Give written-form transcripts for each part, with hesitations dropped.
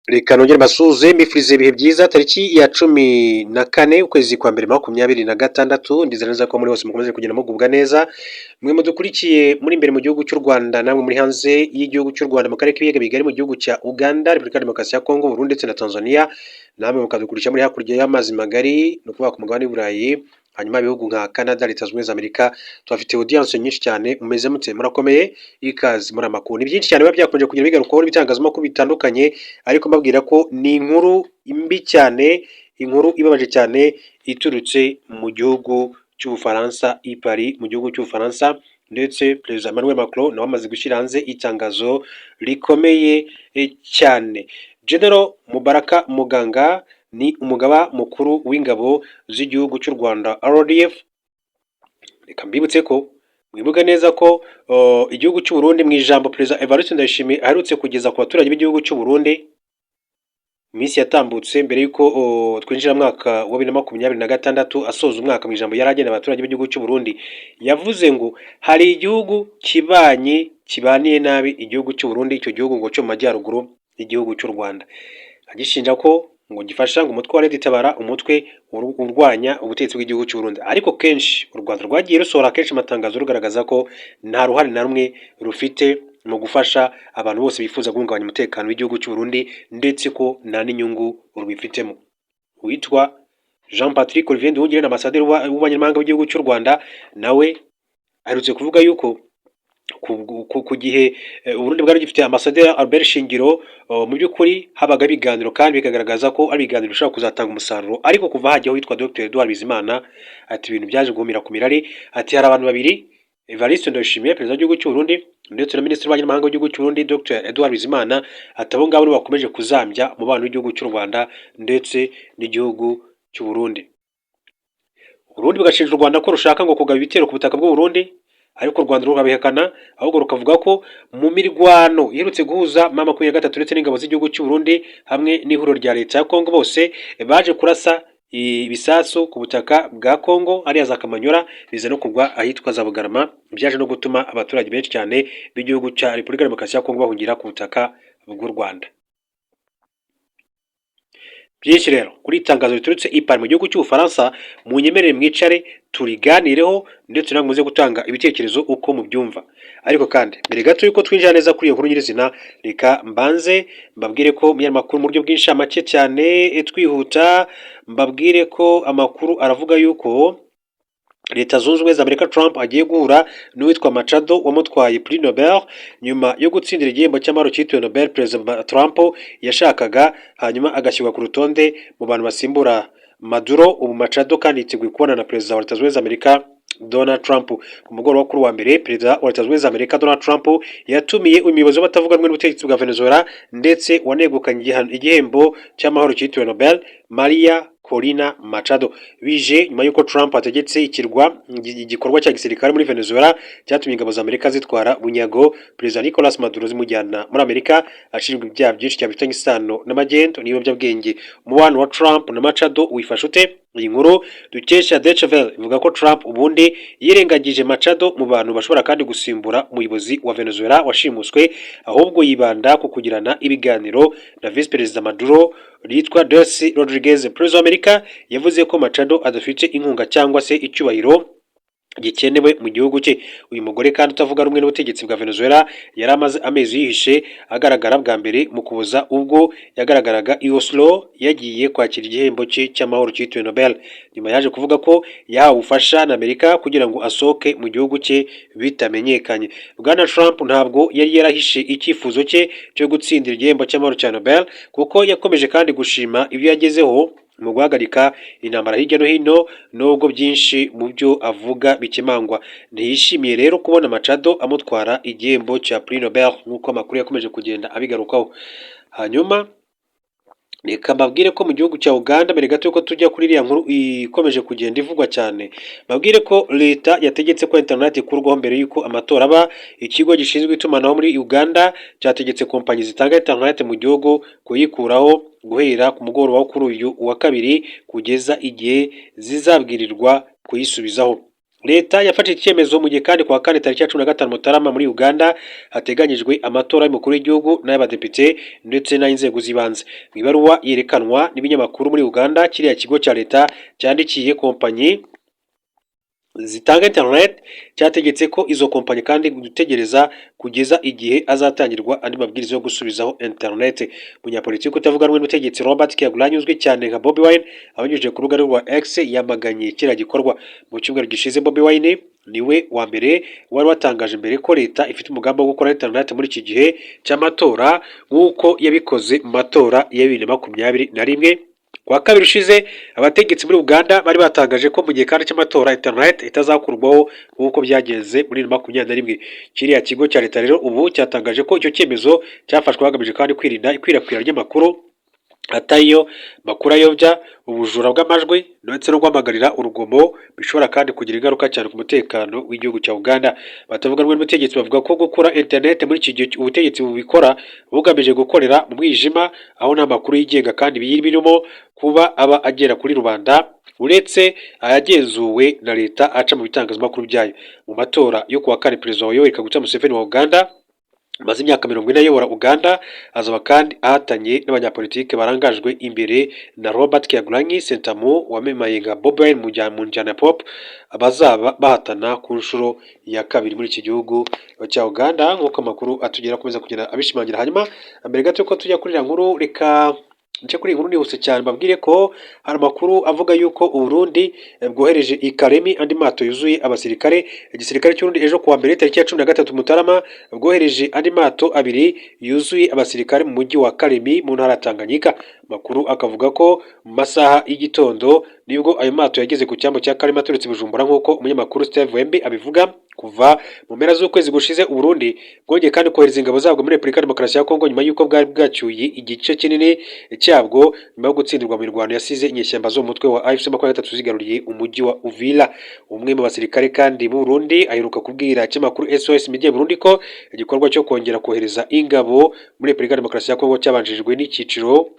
Reka nongere mbasuhuze, mbifurize ibihe byiza. Tariki ya 14 ukwezi kwa mbere 2026. Ndizera neza ko muri hose mukomeje kugenda mugubwa neza, mwe mudukurikiye muri imbere mu gihugu cy'u Rwanda, namwe muri hanze y'igihugu cy'u Rwanda, mu karere k'ibiyaga bigari, mu gihugu cya Uganda, Repubulika ya Demokarasi ya Kongo, Burundi ndetse na Tanzania, namwe mukadukurikira muri hakurya y'amazi magari, ni ukuvuga ku mugabane w'i Burayi, hanyuma ibihugu nka Canada, Leta Zunze Ubumwe za Amerika, tubafite audience nyinshi cyane. Mumeze mute? Murakomeye? Ikaze muri amakuru. Ni byinshi cyane biba byakomeje kugenda bigarukwaho n'ibitangazamakuru bitandukanye, ariko mbabwira ko ni inkuru mbi cyane, inkuru ibabaje cyane iturutse mu gihugu cy'Ubufaransa, i Paris mu gihugu cy'Ubufaransa, ndetse Perezida Emmanuel Macron nawe amaze gushyira hanze itangazo rikomeye cyane. General Mubaraka Muganga ni umugaba mukuru w'ingabo z'igihugu cy'u Rwanda, RDF. Reka mbibutse ko mwibuke neza ko igihugu cy'u Burundi, mu ijambo Perezida Evariste Ndayishimiye aherutse kugeza ku baturage b'igihugu cy'u Burundi mu minsi yatambutse mbere y'uko twinjira mu mwaka wa 2026, asoza umwaka, mu ijambo yari ageneye abaturage b'igihugu cy'u Burundi, yavuze ngo hari igihugu kibanyi kibaniye nabi igihugu cy'u Burundi, icyo gihugu ngo cyo mu majyaruguru y'igihugu cy'u Rwanda, agishinja ko ngo gifasha ngo umutwe wa RED Tabara, umutwe urwanya ubutegetsi bw'igihugu cy'u Burundi. Ariko kenshi u Rwanda rwagiye rusohora kenshi amatangazo rugaragaza ko nta ruhare na rumwe rufite mu gufasha abantu bose bifuza guhungabanya umutekano w'igihugu cy'u Burundi, ndetse ko nta n'inyungu rubifitemo. Uwitwa Jean Patrick Olivier Nduhungirehe, ambasaderi w'ububanyi w'igihugu cy'u Rwanda, nawe aherutse kuvuga yuko ku gihe Uburundi bwari bugifite ambasaderi Albert Shingiro, mu by'ukuri habaga ibiganiro kandi bikagaragaza ko ari ibiganiro bishobora kuzatanga umusaruro. Ariko kuva hajyaho witwa Dr Edouard Bizimana, ati ibintu byaje guhumira ku mirari. Ati hari abantu babiri, Evariste Ndayishimiye, perezida w'igihugu cy'u Burundi, ndetse na minisitiri w'ububanyi n'amahanga w'igihugu cy'u Burundi, Dr Edouard Bizimana, ati abo ngabo nibo bakomeje kuzambya umubano w'igihugu cy'u Rwanda ndetse n'igihugu cy'u Burundi. Uburundi bugashinja u Rwanda ko rushaka ngo kugaba ibitero ku butaka bw'u Burundi, ariko u Rwanda rukabihakana, ahubwo rukavuga ko mu mirwano iherutse guhuza M23 ndetse n'ingabo z'igihugu cy'u Burundi hamwe n'ihuriro rya leta ya Kongo, bose baje kurasa ibisasu ku butaka bwa Kongo ariya za Kamanyola, biza no kugwa ahitwa za Bugarama, byaje no gutuma abaturage benshi cyane b'igihugu cya Repubulika ya Demokarasi ya Kongo bahungira ku butaka bw'u Rwanda. Byinshi rero kuri itangazo riturutse i Paris mu gihugu cy'Ubufaransa, munyemerere mwicare turiganireho, ndetse namwe muze gutanga ibitekerezo uko mubyumva. Ariko kandi mbere gato yuko twinjira neza kuri iyo nkuru nyirizina, reka mbanze mbabwire ko mu buryo bw'inshamake cyane, twihuta, mbabwire ko amakuru aravuga yuko Leta Zunze Ubumwe za Amerika, Trump agiye guhura n'uwitwa Machado wamutwaye Prix Nobel nyuma yo gutsindira igihembo cy'amahoro cyitiriwe Nobel Perezida Trump yashakaga, hanyuma agashyirwa ku rutonde mu bantu basimbura Maduro. Ubu Machado kandi yiteguye kubona na Perezida wa Leta Zunze Ubumwe za Amerika Donald Trump. Ku mugoroba kuri wa mbere, Perezida wa Leta Zunze Ubumwe za Amerika Donald Trump yatumiye umuyobozi w'abatavuga rumwe n'ubutegetsi bwa Venezuela ndetse wanegukanye igihembo cy'amahoro cyitiriwe Nobel, Maria Corina Machado. Bije nyuma y'uko Trump ategetse ikirwa igikorwa cya gisirikare muri Venezuela cyatumye ingabo za Amerika zitwara bunyago Perezida Nicolas Maduro zimujyana muri Amerika, ashinjwa ibyaha byinshi cyane bifitanye isano n'amagendo n'ibiyobyabwenge. Umubano wa Trump na Machado wifashe ute? Iyi nkuru dukesha Deutsche Welle ivuga ko Trump ubundi yirengagije Machado mu bantu bashobora kandi gusimbura umuyobozi wa Venezuela washimuswe, ahubwo yibanda ku kugirana ibiganiro na Visi Perezida Maduro yitwa Delcy Rodriguez. Perezida wa Amerika yavuze ko Machado adafite inkunga cyangwa se icyubahiro gikenewe mu gihugu cye. Uyu mugore kandi utavuga rumwe n'ubutegetsi bwa Venezuela yari amaze amezi yihishe, agaragara bwa mbere mu Kuboza ubwo yagaragaraga i Oslo yagiye kwakira igihembo cye cy'amahoro cyitiriwe Nobel. Nyuma yaje kuvuga ko yahawe ubufasha na Amerika kugira ngo asohoke mu gihugu cye bitamenyekanye. Bwana Trump ntabwo yari yarahishe icyifuzo cye cyo gutsindira igihembo cy'amahoro cya Nobel, kuko yakomeje kandi gushima ibyo yagezeho mu guhagarika intambara hirya no hino, nubwo byinshi mu byo avuga bikemangwa. Ntiyishimiye rero kubona Machado amutwara igihembo cya Prix Nobel, nk'uko amakuru yakomeje kugenda abigarukaho. Hanyuma reka mbabwire ko mu gihugu cya Uganda, mbere gato yuko tujya kuri iriya nkuru ikomeje kugenda ivugwa cyane, mbabwire ko leta yategetse ko interineti ikurwaho mbere y'uko amatora aba. Ikigo gishinzwe itumanaho muri Uganda cyategetse kompanyi zitanga interineti mu gihugu kuyikuraho guhera ku mugoroba wo kuri uyu wa kabiri kugeza igihe zizabwirirwa kuyisubizaho. Leta yafashe iki cyemezo mu gihe kandi kuwa kane tariki ya 15 Mutarama muri Uganda hateganyijwe amatora y'umukuru w'igihugu n'ay'abadepite ndetse n'ay'inzego z'ibanze. Mu ibaruwa yerekanwa n'ibinyamakuru muri Uganda, kiriya kigo cya leta cyandikiye kompanyi zitanga internet, cyategetse ko izo kompanyi kandi gutegereza kugeza igihe azatangirwa andi mabwiriza yo gusubizaho internet. Umunyapolitiki utavuga rumwe n'ubutegetsi Robert Kyagulanyi, uzwi cyane nka Bobi Wine, abinyujije ku rubuga rwa X yamaganye kiriya gikorwa. Mu cyumweru gishize, Bobi Wine niwe wa mbere wari watangaje mbere ko leta ifite umugambi wo gukora internet muri iki gihe cy'amatora, nk'uko yabikoze mu matora ya 2021. Kuwa kabiri ushize, abategetsi muri Uganda bari batangaje ko mu gihe kandi cy'amatora internet itazakurwaho nk'uko byagenze muri 2021. Kiriya kigo cya leta rero ubu cyatangaje ko icyo cyemezo cyafashwe hagamijwe kandi kwirinda ikwirakwira ry'amakuru atariyo, makuru ayobya, ubujura bw'amajwi ndetse no guhamagarira urugomo, bishobora kandi kugira ingaruka cyane ku mutekano w'igihugu cya Uganda. Batavuga rumwe n'ubutegetsi bavuga ko gukora internet muri iki gihe ubutegetsi bubikora bugamije gukorera mu mwijima, aho nta makuru yigenga kandi birimo kuba aba agera kuri rubanda uretse ayagenzuwe na leta aca mu bitangazamakuru byayo. Mu matora yo kuwa kane, Perezida Yoweri Kaguta Museveni wa Uganda, amaze imyaka 40 ayobora Uganda, azaba kandi ahatanye n'abanyapolitike barangajwe imbere na Robert Kyagulanyi Ssentamu wamamaye nka Bobi Wine mu njyana ya pop, bazaba bahatana ku nshuro ya kabiri muri iki gihugu cya Uganda, nk'uko amakuru atugera akomeza kugenda abishimangira. Hanyuma mbere gato yuko tujya kuri iriya nkuru, reka nce kuri iyi nkuru nihuse cyane, mbabwire ko hari amakuru avuga yuko Uburundi bwohereje i Kalemi andi mato yuzuye abasirikare. Igisirikare cy'Uburundi ejo kuwa mbere tariki ya 13 Mutarama bwohereje andi mato abiri yuzuye abasirikare mu mujyi wa Kalemi mu ntara ya Tanganyika. Amakuru akavuga ko mu masaha y'igitondo nibwo ayo mato yageze ku cyambu cya Kalemi aturutse i Bujumbura, nk'uko umunyamakuru Steve Wembi abivuga. Kuva mu mpera z'ukwezi gushize, Uburundi bwongeye kandi kohereza ingabo zabwo muri Repubulika ya Demokarasi ya Kongo, nyuma y'uko bwari bwacyuye igice kinini cyabwo nyuma yo gutsindirwa mu mirwano yasize inyeshyamba zo mu mutwe wa AFC 23 zigaruriye umujyi wa Uvira. Umwe mu basirikare kandi b'u Burundi aheruka kubwira ikinyamakuru SOS Media Burundi ko igikorwa cyo kongera kohereza ingabo muri Repubulika ya Demokarasi ya Kongo cyabanjirijwe n'icyiciro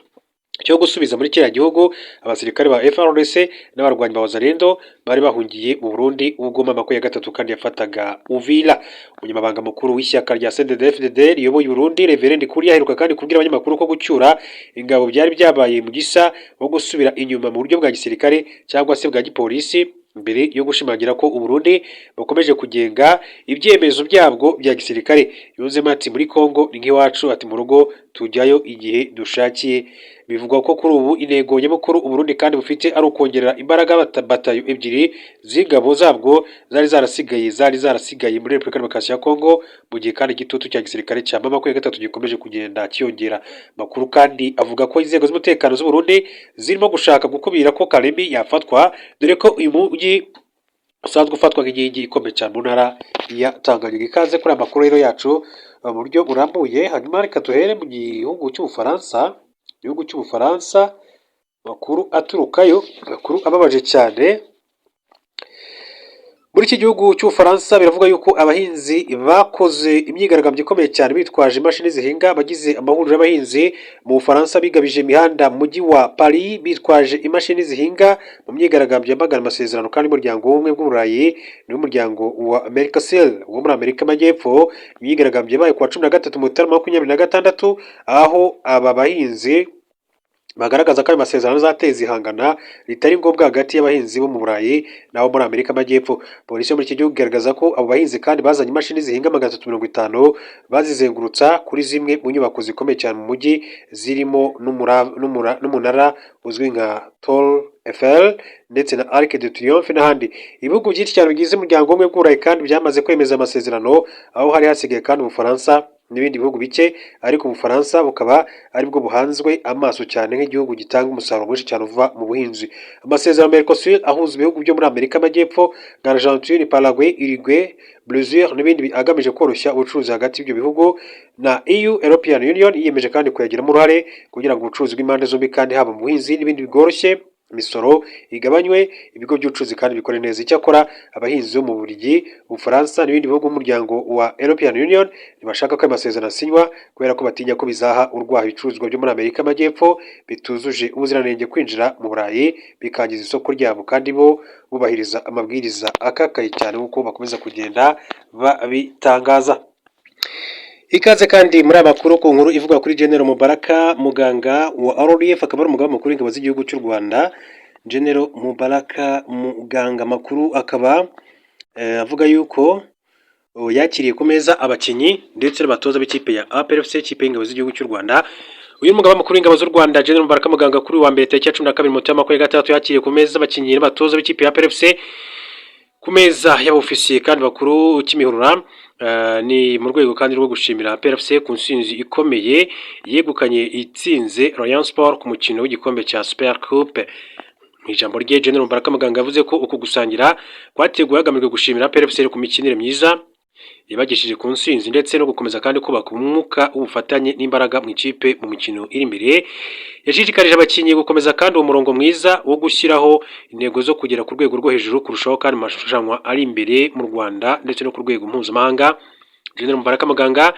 cyo gusubiza muri kiriya gihugu abasirikare ba FARDC n'abarwanyi ba Wazalendo bari bahungiye mu Burundi ubwo M23 kandi yafataga Uvira. Umunyamabanga mukuru w'ishyaka rya CNDD-FDD riyoboye Burundi, Reverend Kuriya, aheruka kandi kubwira abanyamakuru ko gucyura ingabo byari byabaye mu gisa nko gusubira inyuma mu buryo bwa gisirikare cyangwa se bwa gipolisi, mbere yo gushimangira ko Uburundi bukomeje kugenga ibyemezo byabwo bya gisirikare. Yunzemo ati: "Muri Kongo ni nk'iwacu", ati: "Mu rugo tujyayo igihe dushakiye". Bivugwa ko kuri ubu intego nyamukuru Uburundi kandi bufite ari ukongerera imbaraga batayo ebyiri z'ingabo zabwo zari zarasigaye muri Repubulika Demokarasi ya Kongo, mu gihe kandi igitutu cya gisirikare cya M23 gikomeje kugenda cyiyongera. Makuru kandi avuga ko inzego z'umutekano z'u Burundi zirimo gushaka gukumira ko Kalemi yafatwa, dore ko uyu mujyi usanzwe ufatwa nk'inkingi ikomeye cyane mu ntara ya Tanganyika. Ikaze kuri aya makuru rero yacu mu buryo burambuye. Hanyuma reka duhere mu gihugu cy'Ubufaransa. Igihugu cy'Ubufaransa, amakuru aturukayo, amakuru ababaje cyane. Muri iki gihugu cy'Ubufaransa biravuga yuko abahinzi bakoze imyigaragambyo ikomeye cyane bitwaje imashini zihinga. Abagize amahuriro y'abahinzi mu Bufaransa bigabije imihanda mu mujyi wa Paris bitwaje imashini zihinga mu myigaragambyo yamagana amasezerano kandi y'umuryango w'ubumwe bw'Uburayi n'umuryango wa Mercosur wo muri Amerika y'Amajyepfo. Imyigaragambyo yabaye ku wa 13 Mutarama 2026, aho aba bahinzi bagaragaza ko ayo masezerano azateza ihangana ritari ngombwa hagati y'abahinzi bo mu Burayi n'abo muri Amerika y'Amajyepfo. Polisi yo muri iki gihugu igaragaza ko abo bahinzi kandi bazanye imashini zihinga 350, bazizengurutsa kuri zimwe mu nyubako zikomeye cyane mu mujyi, zirimo n'umunara uzwi nka Tour Eiffel ndetse na Arc de Triomphe n'ahandi. Ibihugu byinshi cyane bigize umuryango w'ubumwe bw'Uburayi kandi byamaze kwemeza amasezerano, aho hari hasigaye kandi Ubufaransa n'ibindi bihugu bike, ariko Ubufaransa bukaba aribwo buhanzwe amaso cyane nk'igihugu gitanga umusaruro mwinshi cyane uva mu buhinzi. Amasezerano Mercosur ahuza ibihugu byo muri Amerika y'Amajyepfo nka Argentine, Paraguay, Uruguay, Brazil n'ibindi, agamije koroshya ubucuruzi hagati y'ibyo bihugu na EU, European Union, yiyemeje kandi kuyagiramo uruhare kugira ngo ubucuruzi bw'impande zombi kandi haba mu buhinzi n'ibindi bworoshye. Imisoro igabanywe, ibigo by'ubucuruzi kandi bikore neza. Icyakora abahinzi bo mu Bubiligi, Ubufaransa n'ibindi bihugu by'umuryango wa European Union ntibashaka ko ayo masezerano asinywa, kubera ko batinya ko bizaha urwaho ibicuruzwa byo muri Amerika y'Amajyepfo bitujuje ubuziranenge kwinjira mu Burayi, bikangiza isoko ryabo, kandi bo bubahiriza amabwiriza akakaye cyane, nk'uko bakomeza kugenda babitangaza. Ikaze kandi muri aya makuru ku nkuru ivuga kuri General Mubaraka Muganga wa RDF, akaba ari umugaba mukuru w'ingabo z'igihugu cy'u Rwanda. General Mubaraka Muganga, makuru akaba avuga yuko yakiriye ku meza abakinnyi ndetse n'abatoza b'ikipe ya APR FC, ikipe y'ingabo z'igihugu cy'u Rwanda. Uyu mugaba mukuru w'ingabo z'u Rwanda, General Mubaraka Muganga, kuri wa mbere tariki ya 12 Mutarama 2026, yakiriye ku meza abakinnyi n'abatoza b'ikipe ya APR FC ku meza y'abofisiye kandi bakuru Kimihurura. Ni mu rwego kandi rwo gushimira APR FC ku ntsinzi ikomeye yegukanye itsinze Rayon Sport ku mukino w'igikombe cya Super Coupe. Mu ijambo rye, General Mubaraka Muganga yavuze ko uku gusangira kwateguwe hagamijwe gushimira APR FC ku mikinire myiza yabagejeje ku ntsinzi, ndetse no gukomeza kandi kubaka umwuka w'ubufatanye n'imbaraga mu ikipe mu mikino iri imbere. Yashishikarije abakinnyi gukomeza kandi uwo murongo mwiza wo gushyiraho intego zo kugera ku rwego rwo hejuru kurushaho kandi mu marushanwa ari imbere mu Rwanda ndetse no ku rwego mpuzamahanga. General Mubaraka Muganga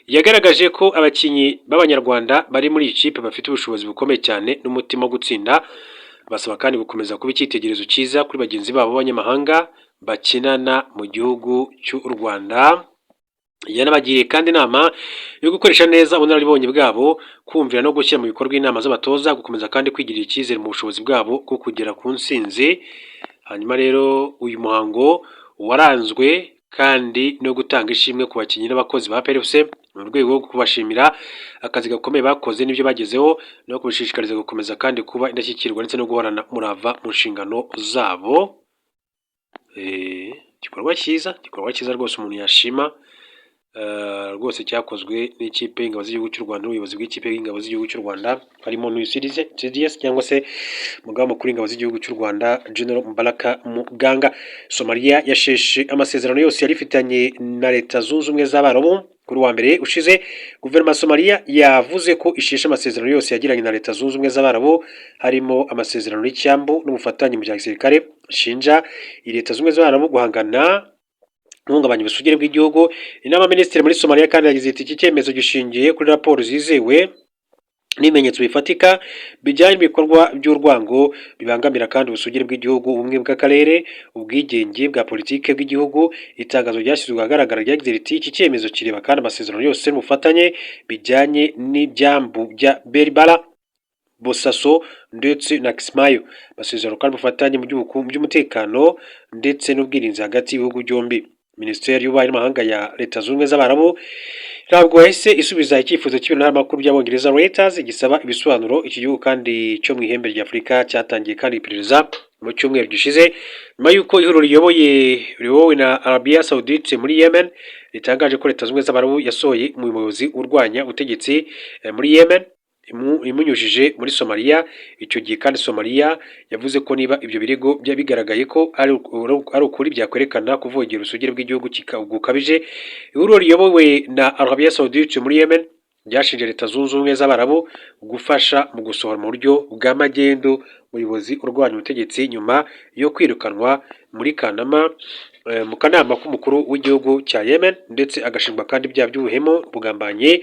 yagaragaje ko abakinnyi b'Abanyarwanda bari muri iyi kipe bafite ubushobozi bukomeye cyane n'umutima wo gutsinda, basaba kandi gukomeza kuba icyitegererezo cyiza kuri bagenzi babo b'abanyamahanga bakinana mu gihugu cy'u Rwanda. Yanabagiriye kandi inama yo gukoresha neza ubunararibonye bwabo, kumvira no gushyira mu bikorwa inama z'abatoza, gukomeza kandi kwigirira icyizere mu bushobozi bwabo bwo kugera ku ntsinzi. Hanyuma rero uyu muhango waranzwe kandi no gutanga ishimwe ku bakinnyi n'abakozi ba APR FC mu rwego rwo kubashimira akazi gakomeye bakoze n'ibyo bagezeho, no kubashishikariza gukomeza kandi kuba indashyikirwa ndetse no guhorana umurava mu nshingano zabo. Igikorwa cyiza, igikorwa cyiza rwose umuntu yashima rwose, cyakozwe n'ikipe y'ingabo z'igihugu cy'u Rwanda n'ubuyobozi bw'ikipe y'ingabo z'igihugu cy'u Rwanda, harimo n'uyu CDS cyangwa se umugaba mukuru w'ingabo z'igihugu cy'u Rwanda, General Mubaraka Muganga. Somalia yasheshe amasezerano yose yari ifitanye na Leta Zunze Ubumwe z'Abarabu. Kuri wa mbere ushize, guverinoma ya Somalia yavuze ko isheshe amasezerano yose yagiranye na Leta Zunze Ubumwe z'Abarabu, harimo amasezerano y'icyambu n'ubufatanye mu bya gisirikare. Ishinja iyi Leta Zunze Ubumwe z'Abarabu guhangana guhungabanya ubusugire bw'igihugu. Inama y'Abaminisitiri muri Somalia kandi yagize iti: "Iki cyemezo gishingiye kuri raporo zizewe n'ibimenyetso bifatika bijyanye n'ibikorwa by'urwango bibangamira kandi ubusugire bw'igihugu, ubumwe bw'akarere, ubwigenge bwa politike bw'igihugu." Itangazo ryashyizwe ahagaragara ryagize riti: "Iki cyemezo kireba kandi amasezerano yose y'ubufatanye bijyanye n'ibyambu bya Berbera, Bosaso ndetse na Kismayo, amasezerano kandi ubufatanye mu by'umutekano ndetse n'ubwirinzi hagati y'ibihugu byombi." Minisiteri y'Ububanyi n'Amahanga ya Leta Zunze Ubumwe z'Abarabu ntabwo yahise isubiza icyifuzo cy'ibiro ntaramakuru by'Abongereza Reuters gisaba ibisobanuro. Iki gihugu kandi cyo mu ihembe rya Afurika cyatangiye kandi iperereza mu cyumweru gishize, nyuma y'uko ihuriro riyobowe na Arabia Saudite muri Yemen ritangaje ko Leta Zunze Ubumwe z'Abarabu yasohoye umuyobozi urwanya ubutegetsi muri Yemen imunyujije muri Somalia. Icyo gihe kandi Somalia yavuze ko niba ibyo birego byaba bigaragaye ko ari ukuri, byakwerekana kuvogera ubusugire bw'igihugu gukabije. Ihuriro riyobowe na Arabia Saudite muri Yemen ryashinje Leta Zunze Ubumwe z'Abarabu gufasha mu gusohora mu buryo bwa magendu umuyobozi urwanya ubutegetsi, nyuma yo kwirukanwa muri Kanama mu kanama k'umukuru w'igihugu cya Yemen, ndetse agashinjwa kandi ibyaha by'ubuhemu, bugambanyi.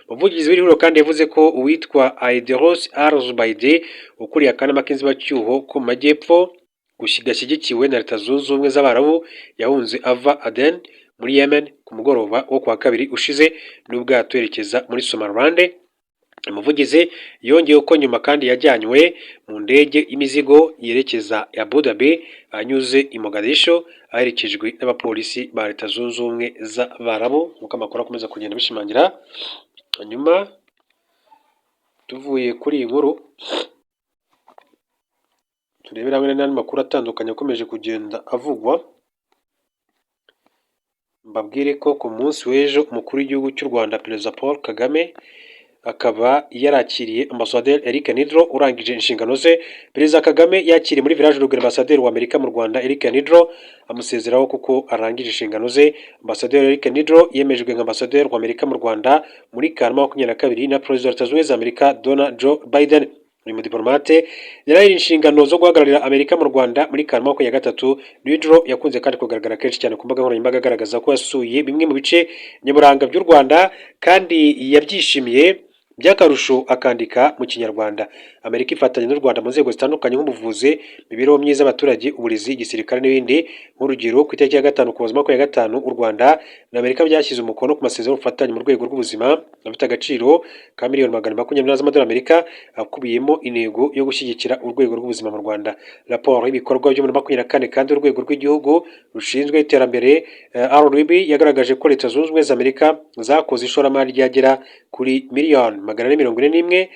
Umuvugizi w'iri huriro kandi yavuze ko uwitwa Aidarous al-Zubaidi, ukuriye akanama k'inzibacyuho ko mu majyepfo gashyigikiwe na Leta Zunze Ubumwe z'Abarabu, yahunze ava Aden muri Yemen ku mugoroba wo kuwa kabiri ushize n'ubwato yerekeza muri Somaliland. Umuvugizi yongeyeho ko nyuma kandi yajyanywe mu ndege y'imizigo yerekeza Abu Dhabi anyuze i Mogadishu, aherekejwe n'abapolisi ba Leta Zunze Ubumwe z'Abarabu, nk'uko amakuru akomeza kugenda abishimangira. Hanyuma tuvuye kuri iyi nkuru, turebere hamwe n'andi makuru atandukanye akomeje kugenda avugwa. Mbabwire ko ku munsi w'ejo umukuru w'igihugu cy'u Rwanda, Perezida Paul Kagame, akaba yarakiriye Ambasaderi Eric Nidro urangije inshingano ze. Perezida Kagame yakiriye muri Village Urugwiro Ambasaderi wa Amerika mu Rwanda, Eric Nidro, amusezeraho kuko arangije inshingano ze. Ambasaderi Eric Nidro yemejwe nka Ambasaderi wa Amerika mu Rwanda muri Kanama 22 na Perezida wa Leta Zunze Ubumwe za Amerika, Donald Joe Biden. Uyu mudiplomate yari inshingano zo guhagararira Amerika mu Rwanda muri Kanama 23. Kneedler yakunze kandi kugaragara kenshi cyane ku mbuga nkoranyambaga agaragaza ko yasuye bimwe mu bice nyaburanga by'u Rwanda kandi yabyishimiye, by'akarusho akandika mu Kinyarwanda. Amerika ifatanya n'u Rwanda mu nzego zitandukanye nk'ubuvuzi, imibereho myiza y'abaturage, uburezi, igisirikare n'ibindi. Nk'urugero, ku itariki ya 5 Ukuboza 25, u Rwanda na Amerika byashyize umukono ku masezerano y'ubufatanye mu rwego rw'ubuzima afite agaciro ka miliyoni 220 z'amadolari Amerika, akubiyemo intego yo gushyigikira urwego rw'ubuzima mu Rwanda. Raporo y'ibikorwa byo muri 24 kandi urwego rw'igihugu rushinzwe iterambere, RDB, yagaragaje ko Leta Zunze Ubumwe za Amerika zakoze ishoramari ryagera kuri miliyoni 441,300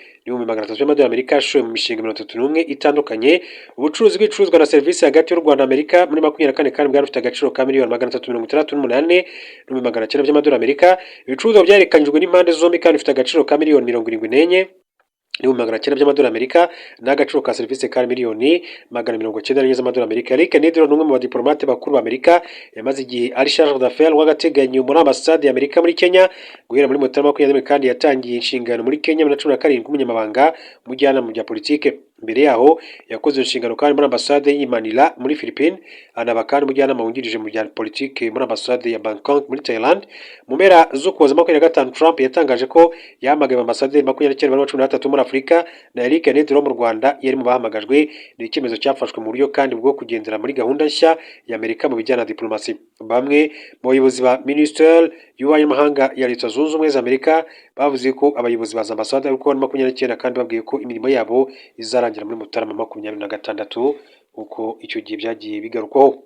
y'amadolari Amerika yashowe mu mishinga 31 itandukanye. Ubucuruzi bw'ibicuruzwa na serivisi hagati y'u Rwanda na Amerika muri 24 kandi bwari bufite agaciro ka miliyoni 368,900 by'amadolari Amerika. Ibicuruzwa byahererekanyijwe n'impande zombi kandi bifite agaciro ka miliyoni 74,900 by'amadolari Amerika, n'agaciro ka serivisi kari miliyoni 194 z'amadolari Amerika. Eric Kneedler ni umwe mu badiplomate bakuru ba Amerika. Yamaze igihe ari chargé d'affaires w'agateganyo muri ambasade y'Amerika muri Kenya guhera muri Mutarama 21, kandi yatangiye inshingano muri Kenya muri 17 nk'umunyamabanga umujyanama mu bya politike. Mbere yaho yakoze inshingano kandi muri ambasade y'i Manila muri Philippines, anaba kandi umujyanama wungirije mu bya politike muri ambasade ya Bangkok muri Thailand. Mu mpera z'Ukuboza 25, Trump yatangaje ko yahamagaye ambasaderi 29 barimo 13 muri Afurika na Eric Kneedler wo mu Rwanda yari mu bahamagajwe. Ni icyemezo cyafashwe mu buryo kandi bwo kugendera muri gahunda nshya ya Amerika mu bijyanye na diplomasi. Bamwe mu bayobozi ba Minisiteri y'Ububanyi n'Amahanga ya Leta Zunze Ubumwe za Amerika bavuze ko abayobozi ba za ambasade ariko 29 kandi babwiye ko imirimo yabo izarangira muri Mutarama 26, uko icyo gihe byagiye bigarukwaho.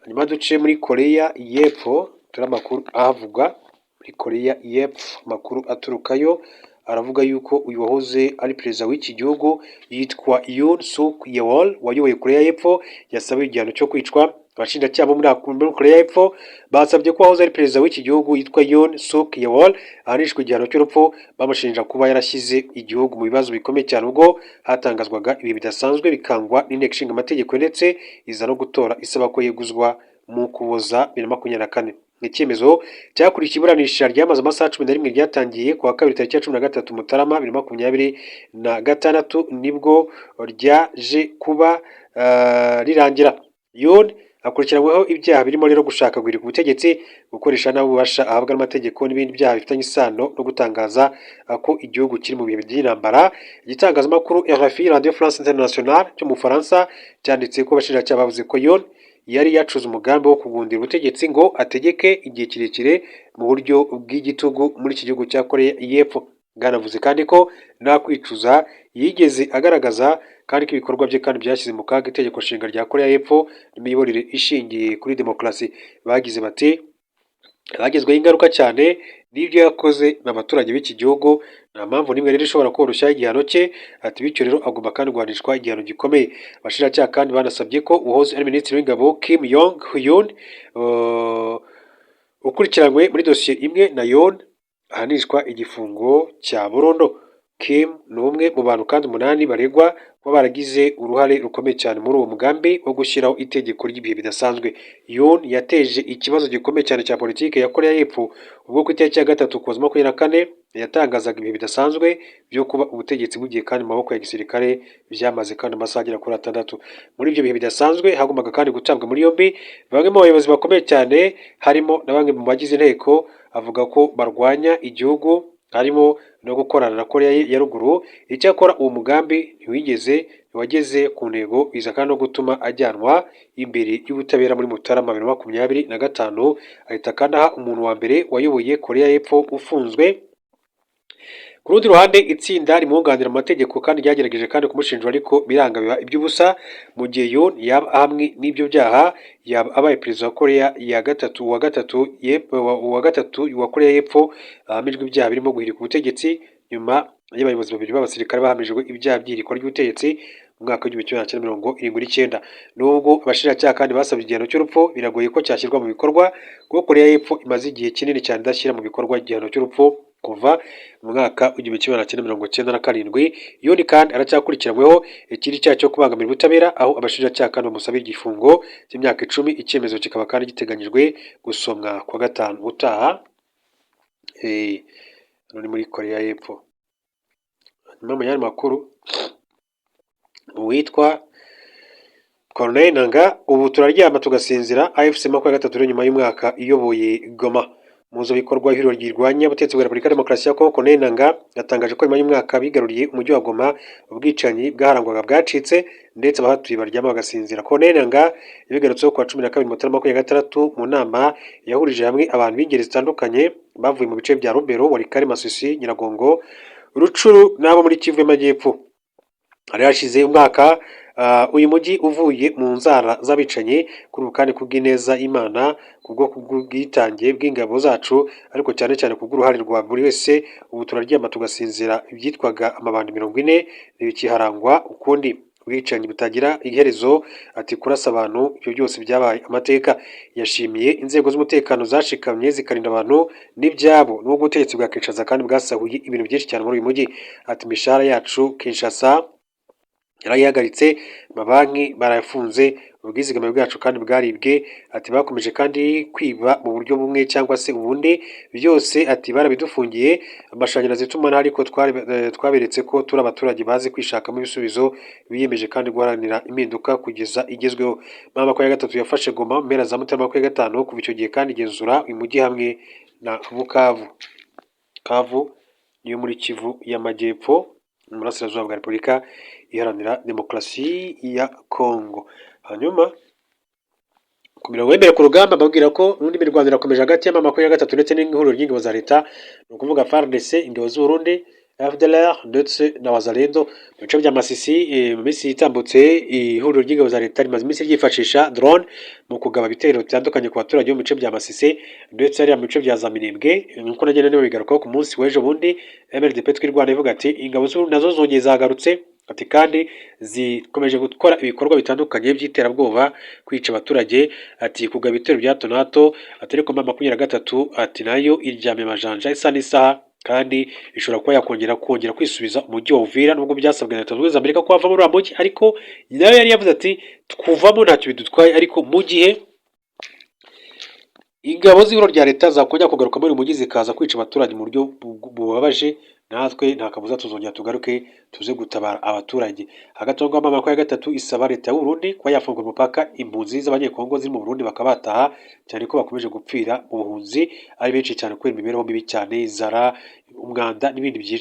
Hanyuma duce muri Koreya y'Epfo, turi amakuru ahavugwa muri Koreya y'Epfo. Amakuru aturukayo aravuga yuko uyu wahoze ari perezida w'iki gihugu yitwa Yoon Suk Yeol wayoboye Koreya y'Epfo yasabiwe igihano cyo kwicwa. Abashinjacyaha bo muri Koreya y'Epfo basabye ko uwahoze ari perezida w'iki gihugu yitwa Yoon Suk Yeol ahanishwa igihano cy'urupfu, bamushinja kuba yarashyize igihugu mu bibazo bikomeye cyane ubwo hatangazwaga ibihe bidasanzwe bikangwa n'inteko ishinga amategeko, ndetse iza no gutora isaba ko yeguzwa mu Ukuboza 2024. Ni icyemezo cyakurikiye iburanisha ryamaze amasaha 11 ryatangiye ku wa kabiri tariki ya 13 Mutarama 2026, nibwo ryaje kuba rirangira. Yoon akurikiranyweho ibyaha birimo rero gushaka guhirika ubutegetsi, gukoresha nabi ububasha ahabwa n'amategeko n'ibindi byaha bifitanye isano no gutangaza ko igihugu kiri mu bihe by'intambara. Igitangazamakuru RFI, Radio France Internationale, cyo mu Bufaransa cyanditse ko abashinjacyaha bavuze ko Yoon yari yacuze umugambi wo kugundira ubutegetsi ngo ategeke igihe kirekire mu buryo bw'igitugu muri iki gihugu cya Koreya y'Epfo. Bwanavuze kandi ko nta kwicuza yigeze agaragaza, kandi ko ibikorwa bye kandi byashyize mu kaga itegeko nshinga rya Koreya y'Epfo n'imiyoborere ishingiye kuri demokarasi. Bagize bati: "Bagizweho ingaruka cyane n'ibyo yakoze n'abaturage b'iki gihugu. Nta mpamvu n'imwe rero ishobora koroshya igihano cye." Ati: "Bityo rero agomba kandi guhanishwa igihano gikomeye." Abashinjacyaha kandi banasabye ko uwahoze ari minisitiri w'ingabo Kim Yong Hyun, ukurikiranywe muri dosiye imwe na Yoon, ahanishwa igifungo cya burundu. Kim ni umwe mu bantu kandi umunani baregwa kuba baragize uruhare rukomeye cyane muri uwo mugambi wo gushyiraho itegeko ry'ibihe bidasanzwe. Yoon yateje ikibazo gikomeye cyane cya politiki ya Koreya y'Epfo ubwo ku itariki ya 3 Ukuboza 24 yatangazaga ibihe bidasanzwe byo kuba ubutegetsi bugiye kandi mu maboko ya gisirikare, byamaze kandi amasaha agera kuri 6. Muri ibyo bihe bidasanzwe hagombaga kandi gutabwa muri yombi bamwe mu bayobozi bakomeye cyane, harimo na bamwe mu bagize inteko avuga ko barwanya igihugu, harimo no gukorana na Koreya ya Ruguru. Icyakora uwo mugambi ntiwigeze wageze ku ntego, biza kandi no gutuma ajyanwa imbere y'ubutabera muri Mutarama 2025, ahita kandi aha umuntu wa mbere wayoboye Koreya y'Epfo ufunzwe. Ku rundi ruhande, itsinda rimwunganira mu mategeko kandi ryagerageje kandi kumushinjura ariko biranga biba iby'ubusa. Mu gihe Yoon yaba ahamwe n'ibyo byaha, yaba abaye perezida wa Koreya ya gatatu wa gatatu wa gatatu wa Koreya y'Epfo ahamijwe ibyaha birimo guhirika ubutegetsi, nyuma y'abayobozi babiri b'abasirikare bahamijwe ibyaha by'ihirikwa ry'ubutegetsi mu mwaka w'1979. Nubwo abashinjacyaha kandi basabye igihano cy'urupfu, biragoye ko cyashyirwa mu bikorwa kuko Koreya y'Epfo imaze igihe kinini cyane idashyira mu bikorwa igihano cy'urupfu kuva mu mwaka w'1997. Yoon kandi aracyakurikiranyweho ikindi cyaha cyo kubangamira ubutabera, aho abashinjacyaha kandi bamusabira igifungo cy'imyaka 10, icyemezo kikaba kandi giteganyijwe gusomwa kuwa gatanu utaha. Hano ni muri Koreya y'Epfo. Nyuma mu yandi makuru, uwitwa Corneille Nangaa: "Ubu turaryama tugasinzira." AFC 23 nyuma y'umwaka iyoboye Goma. Umuhuzabikorwa w'ihuriro rirwanya ubutegetsi bwa Repubulika ya Demokarasi ya Kongo, Corneille Nangaa, yatangaje ko nyuma y'umwaka bigaruriye umujyi wa Goma, ubwicanyi bwaharangwaga bwacitse ndetse abahatuye baryama bagasinzira. Corneille Nangaa yabigarutseho kuwa 12 Mutarama 2026 mu nama yahurije hamwe abantu b'ingeri zitandukanye bavuye mu bice bya Lubero, Walikale, Masisi, Nyiragongo, Rutshuru n'abo muri Kivu y'Amajyepfo. Hari hashize umwaka uyu mujyi uvuye mu nzara z'abicanyi. Kuri ubu kandi, kubw'ineza y'Imana, kubwo kubw'ubwitange bw'ingabo zacu, ariko cyane cyane kubw'uruhare rwa buri wese, ubu turaryama tugasinzira. Ibyitwaga amabandi 40 ntibikiharangwa ukundi. Ubwicanyi butagira iherezo, ati kurasa abantu, ibyo byose byabaye amateka. Yashimiye inzego z'umutekano zashikamye zikarinda abantu n'ibyabo, n'ubwo ubutegetsi bwa Kinshasa kandi bwasahuye ibintu byinshi cyane muri uyu mujyi. Ati imishahara yacu Kinshasa yarayihagaritse, amabanki barayafunze, ubwizigame bwacu kandi bwaribwe. Ati bakomeje kandi kwiba mu buryo bumwe cyangwa se ubundi, byose ati barabidufungiye, amashanyarazi, itumanaho, ariko twaberetse ko turi abaturage bazi kwishakamo ibisubizo, biyemeje kandi guharanira impinduka kugeza igezweho. M 23 yafashe Goma mu mpera za Mutarama 2025. Kuva icyo gihe kandi igenzura uyu mujyi hamwe na Bukavu. Bukavu niyo muri Kivu y'Amajyepfo, mu burasirazuba bwa Repubulika Iharanira Demokarasi ya Kongo. Hanyuma ku mirongo y'imbere ku rugamba, mbabwira ko n'undi mirwano irakomeje hagati ya M23 ndetse n'ihuriro ry'ingabo za leta, ni ukuvuga FARDC, ingabo z'u Burundi, FDLR ndetse na Wazalendo mu bice bya Masisi. Mu minsi itambutse, ihuriro ry'ingabo za leta rimaze iminsi ryifashisha drone mu kugaba ibitero bitandukanye ku baturage bo mu bice bya Masisi ndetse hariya mu bice bya za Minembwe, nk'uko nagenda nibigarukaho ku munsi w'ejo bundi. MRDP Twirwaneho ivuga ati ingabo z'u Burundi nazo zongeye zagarutse, ati kandi zikomeje gukora ibikorwa bitandukanye by'iterabwoba, kwica abaturage, ati kugaba ibitero bya hato na hato, ati ariko M23 ati nayo iryamye amajanja isa n'isaha kandi ishobora kuba yakongera kongera kwisubiza umujyi wa Uvira, nubwo byasabwe na Leta Zunze Ubumwe za Amerika ko bava muri uriya mujyi, ariko nayo yari yavuze ati kuvamo ntacyo bidutwaye, ariko mu gihe ingabo z'ihuriro rya leta zakongera kugaruka muri uyu mujyi zikaza kwica abaturage mu buryo bubabaje, natwe nta kabuza tuzongera tugaruke tuze gutabara abaturage. Hagati aho ngaho, M23 isaba leta y'u Burundi kuba yafungura umupaka, impunzi z'Abanyekongo ziri mu Burundi bakaba bataha, cyane ko bakomeje gupfira mu buhunzi ari benshi cyane kubera imibereho mibi cyane, inzara, umwanda n'ibindi byinshi.